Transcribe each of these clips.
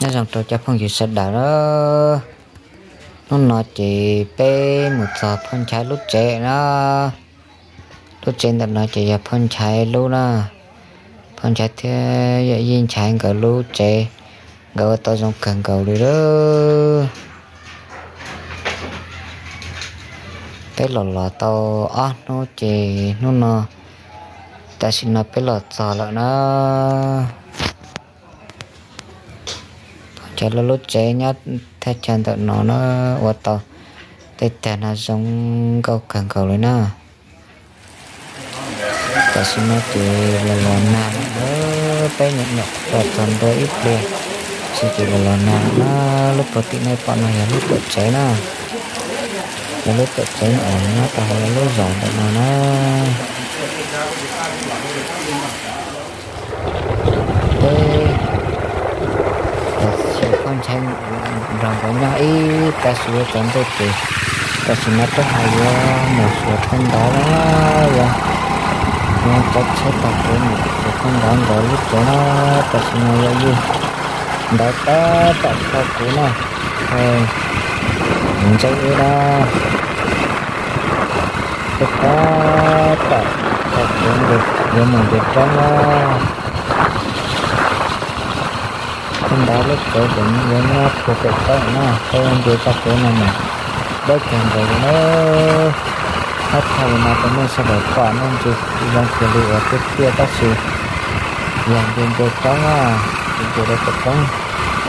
Nyob zoo rau cov phooj ywg sawv daws na. Hnub no ces peb mus txog phauj Nchaiv lub tsev na. Lub tsev ntawm no ces yog phauj Nchaiv lub na. Phauj Nchaiv thiab yawm yij Nchaiv nkawd lub tsev, nkawd ua tau zoo kawg nkaus li lawm. Peb los los tau ob hnub ces hnub no, tam sim no peb los txog lawm na. Phauj Nchaiv lub tsev nyob thaj chaw ntawm no na, ua tau tej tag no zoo nkauj kawg nkaus li na. Tam sim no ces los los nag lawm, peb nyuam nyuam los txog ntua ib pliag, tsis ces los los nag lawm na. Lub puag tim nej pom no yog lub tuam tsev na, yog lub tuam tsev uas nyob rau hauv lub zos ntawm no na. Peb los xyuas phauj Nchaiv nrog nkawd nyob ib tag su yuav tsaus ntuj ces tam sim no peb ho yuav mus xyuas phauj Ntawv na, yuav, yuav caij tsheb tag kev mus xyuas phauj Ntawv nkawd lub tsev na. Tam sim no yawm yij Ntawv tab tom kho kuv na, ntse wb na. Peb tab tom kho kuv yuav mus nce roob na. Phauj Ntawv lub tsev ces yuav nyob puag pem roob na, peb nce txoj kev no mus deb kawg nkaus li na. Thawj thawj li no rau nej sawv daws pom nej ntsia zoo kawg li uas tiaj tiaj tab sis yog nce nce roob na, nce nce rau pem roob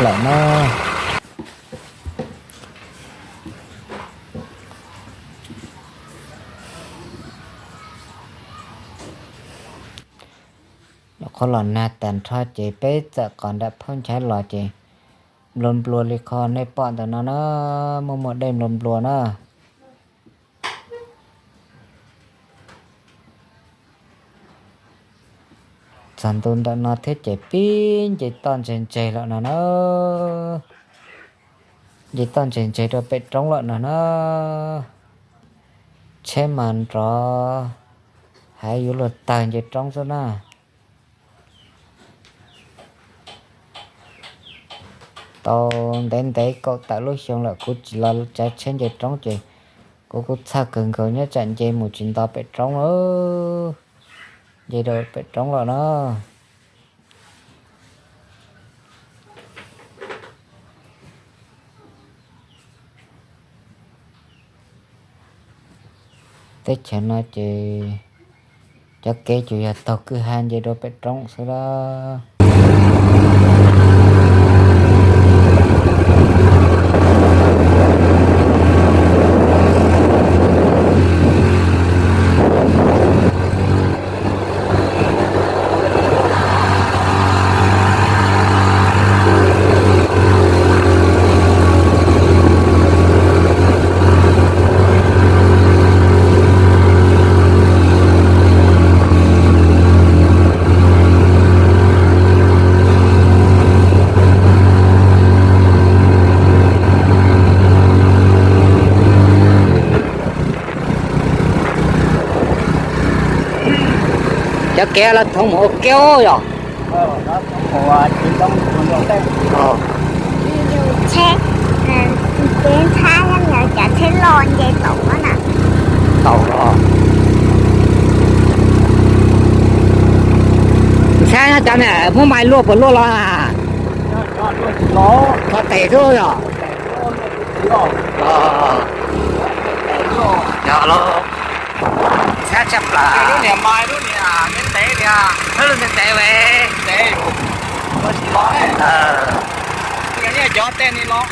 lawm na. Nyuam qhuav los nag tag nrho ces peb txawm qos nram phauj Nchaiv los ces nplua nplua li qhov nej pom ntawm no na, muaj muaj dej nplua nplua na. Txog ntu ntawm no thiab ces pib nce toj ntseg ntseg lawm no na. Nce toj ntseg ntseg rau pem roob lawm no na. Tsheb mas nrov heev, yuav luag tawg nce roob xwb na. Tau ntev ntev kaum tawm lub xyoo lawm kuv tsis los tsav tsheb nce roob ces kuv kuj txhawj kawg nkaus nyob tsam nce mus tsis nto pem roob lawm, nce rau pem roob lawm na. Teb chaws no ces cov kev ces yog taug kwj ha nce rau pem roob xwb lawm. Cov kev los thoov mus ua ke yog? Tsheb, kev ntxhab nyob cov tsheb loj nce tau na. Tau los. Ntxhab nyob cov niam muab mais luaj puas luaj los? Qhov tes xwb yog? Yog los. Ntxhab tshaj plaws. Lub niam mais lub niam ntev ntev li, lub ntev ntev ve. Cov tej ni los.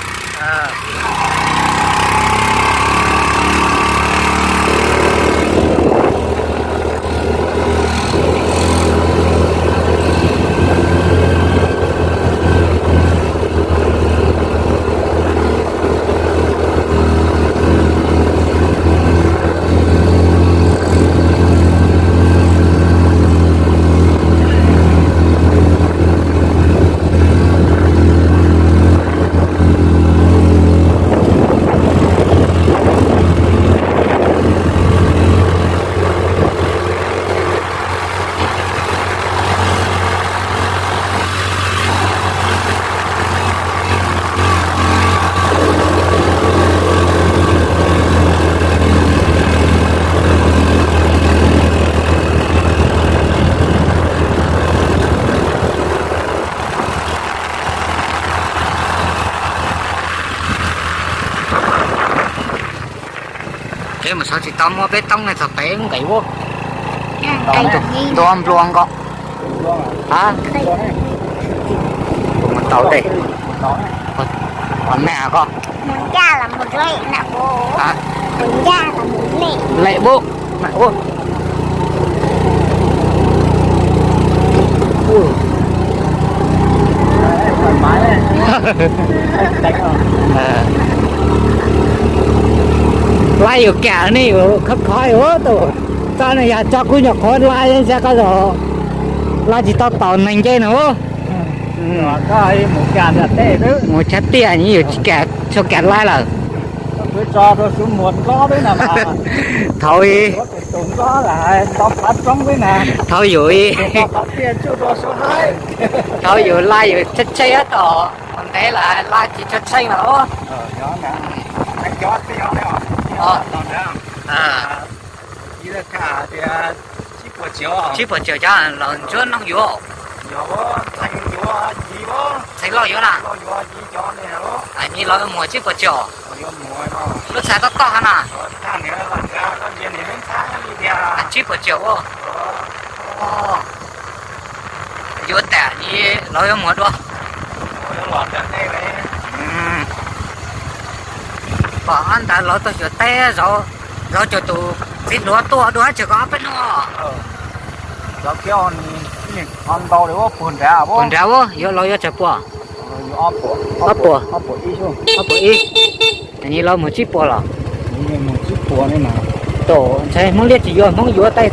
Peb mus xyov tsis tau muaj peb toob ne, txog pem nqis ua ntua nplua nkaus. A, mus tau tej me ko. Lem ua, laj yuav kam ne, yuav khov khov ua tus txoj ne, yog tso kuv nyuam qhuav laj xyab koj zog, laj tsis tau taus neeg nce no. Mus tshab tiaj, yus tsis kam, tsis kam laj lawm. Thaum, thaum yus, thaum yus laj yus tsheej tsheej tom ntev lawm, laj tsis tshua tsheej lawm. Tsib puas tsaum cov los ntsuab noog yuav. Txheej loj yuav na. Ni los muag tsib puas tsaum. Lub txhais toj toj hab na. Tsib puas tsaum. Yuav tas los yuav muag dua. Pom ob ntawd lawv tuaj xyuas teb, zauv caum tus txiv hluas tuaj dua tsawg ko ob peb hnub. Puag nrad ua yuav los yuav tsawg puas? Ob puas, ob puas ib. Ni los muag tsib puas los? Tus ntshai Hmoob Liab tsis yuav, Hmoob yuav tej,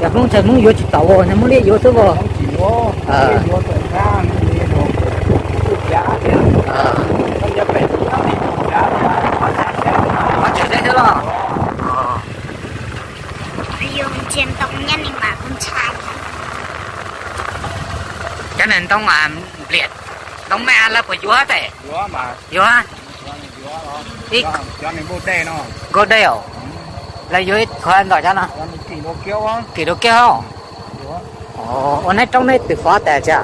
yog Hmoob ntshai Hmoob yuav tsis tau ua, ntshai Hmoob Liab yuav xwb as. Qhov tseem teb thiab los? Cov niag ntoo npliam, ntoo me lawv puas yuav tes? Yuav. Nkauj dej os. Lawv yuav ib qho ntawm cov no. Kim dua kiag. Ua neb roob neb twm fov tas tsa?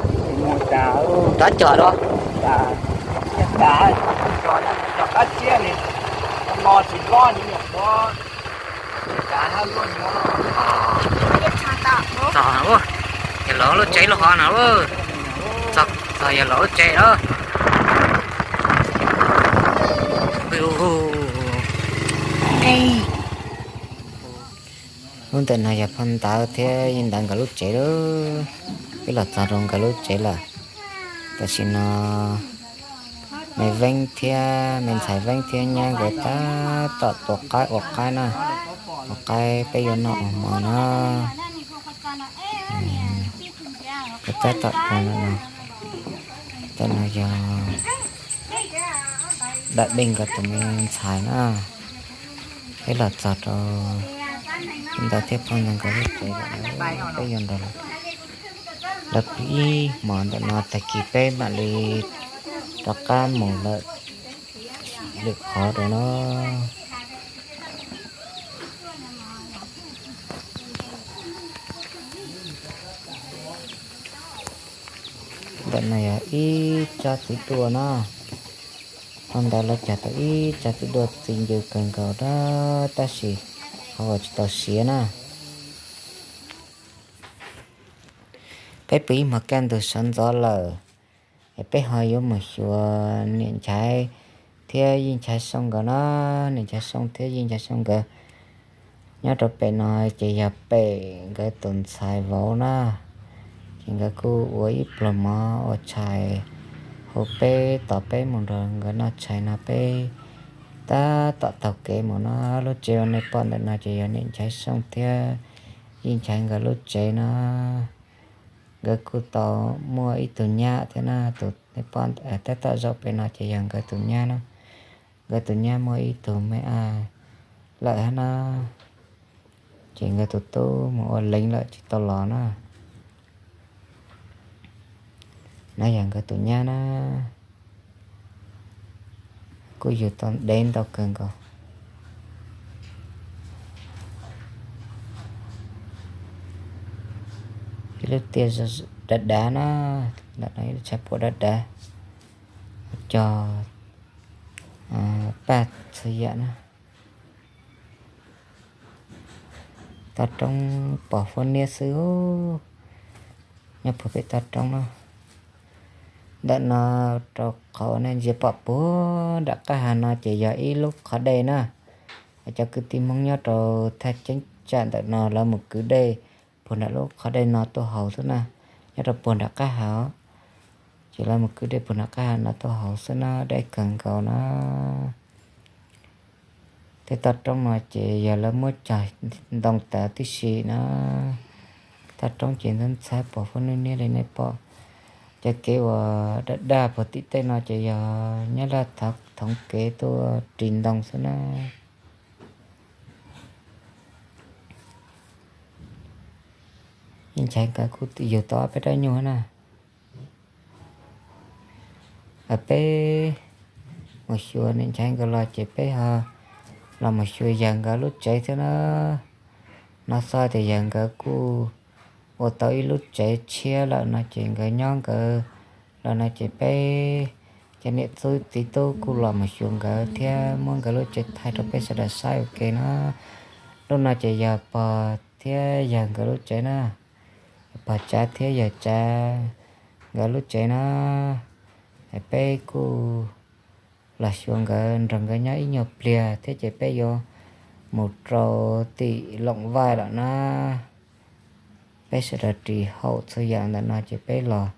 Rov cog dua. Txog, yog los lub tsev lub hov no. Txog yog los lub tsev lawm. Lub ntawm no yog phauj ntawv thiab yij ntawv nkawd lub tsev lawm. Peb los txog rau nkawd lub tsev lawm. Tam sim no me Veeb thiab me ntxhais Veeb thiab nyab nkawd tab tom tua qaib ua qaib na. Ua qaib peb yuav noj ua hmo na. Nkawd tab tom tua no. Ntawm no yog Dab Dej nkawd tus me ntxhais na. Peb los txog rau ntawd thiab, phauj ntawv nkawd lub tsev lawm, peb yuav nrog lawv pw ib hmos ntawm no, tag kis peb mam li rov qab mus lawm lwm qhov rau no. Ntawm no yog ib tsob txiv duaj na. Phauj ntawv lawv cog tau ib tsob txiv duaj txi ncw kawg nkaus na, tab sis qhov uas tsis tau siav na. Peb pw ib hmos kaj ntug sawv ntxov lawm, es peb ho yuav mus xyuas niam Nchaiv thiab yij Nchaiv Xyooj nkawd na. Niam Nchaiv Xyooj thiab yij Nchaiv Xyooj nkawd nyob rau pem no ces yog pem nkawd tus ntxhais vauv na. Ces nkawd kuj ua ib pluag mov ua tshais hu peb tos peb mus nrog nkawd noj tshais no peb tab tom taug kev mus no. Lub tsev uas nej pom ntawm no ces yog niam Nchaiv Xyooj thiab yij Nchaiv nkawd lub tsev no. Nkawd kuj tau muaj ib tug nyab thiab na, tus nej pom tab tom zaum pem no ces yog nkawd tus nyab na. Nkawd tus nyab muaj ib tug me ab lawm hab na, ces nkawd tus tub mus ua leev lawm tsis tau los na. No yog nkawd tus nyab na, kuj yug tau dev ntau kawg nkaus. Ib lub tiaj dav dav na, ntawm no ib lub tshav puam dav dav, cog paj txhua yam na. Toj roob pom huab niab xwb, nyob puag pem toj roob no. Ntawm no rau qhov nej ntsia pom puag nram qab hav no ces yog ib lub qhov dej na. Cov kwv tij Hmoob nyob rau thaj cheeb tsam ntawm no lawv mus kwv dej puag nram lub qhov dej no tuaj haus xwb na, nyob rau puag nram qab hav. Ces lawv mus kwv dej puag nram qab hav no tuaj haus xwb na, deb kawg nkaus na. Tej toj roob no ces yog lawv muab cog ntoo tawv tib si na. Toj roob ces ntxhab ntxhab pom huab niab niab li nej pom. Cov kev uas daj daj puag tim tej no ces yog Nyab Laj thoob kev tuaj ris ntoo xwb na. Ib ntshai nkawd kuj yug tau ob peb rab nyuj na. Peb mus xyuas, nim ntshai nkawd los ces peb ho los mus xyuas yawg nkawd lub tsev thiab na. Hnov xov tias yawg nkawd kuj ua tau ib lub tsev tshiab lawm no ces nkawd nyob nkawd lawm no ces peb cov niam txiv tub kuj los mus xyuas nkawd thiab muab nkawd lub tsev thaij rau peb sawv daws saib ua ke na. Lub no ces yog pog thiab yawg nkawd lub tsev na. Pog Tsav thiab yawg Tsav nkawd lub tsev na. Peb kuj los xyuas nkawd, nrog nkawd nyob ib nyuag pliag thiab ces peb yuav mus rau tim Loom Vaj lawm na. Peb sawv daws ris haum txhua yam ntawm no ces peb los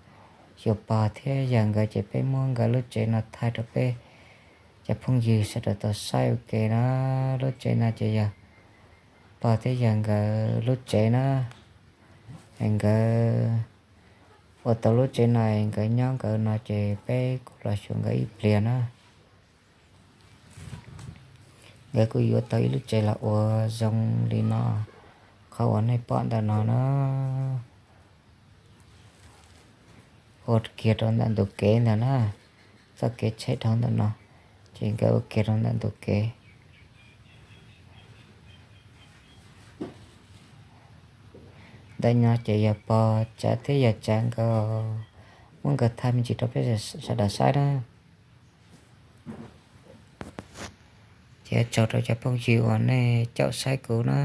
xyuas pog thiab yawg nkawd ces peb muab nkawd lub tsev no thaij rau peb cov phooj ywg sawv daws tau saib ua ke na. Lub tsev no ces yog pog thiab yawg nkawd lub tsev na. Nkawd ua tau lub tsev no, nkawd nyob nkawd no ces peb kuj los xyuas nkawd ib pliag na. Nkawd kuj yuav tau ib lub tsev los ua zoo li no, qhov uas nej pom ntawm no na. Ua kiag rau ntawm ntug kev ntawd na, txoj kev tsheb dhau ntawm no, ces nkawd ua kiag rau ntawm ntug kev. Ntawm no ces yog pog Tsav thiab yawg Tsav nkawd, muab nkawd thaij me ntsis rau peb sawv daws saib na. Ces tsaug rau cov phooj ywg uas nej caum saib kuv na.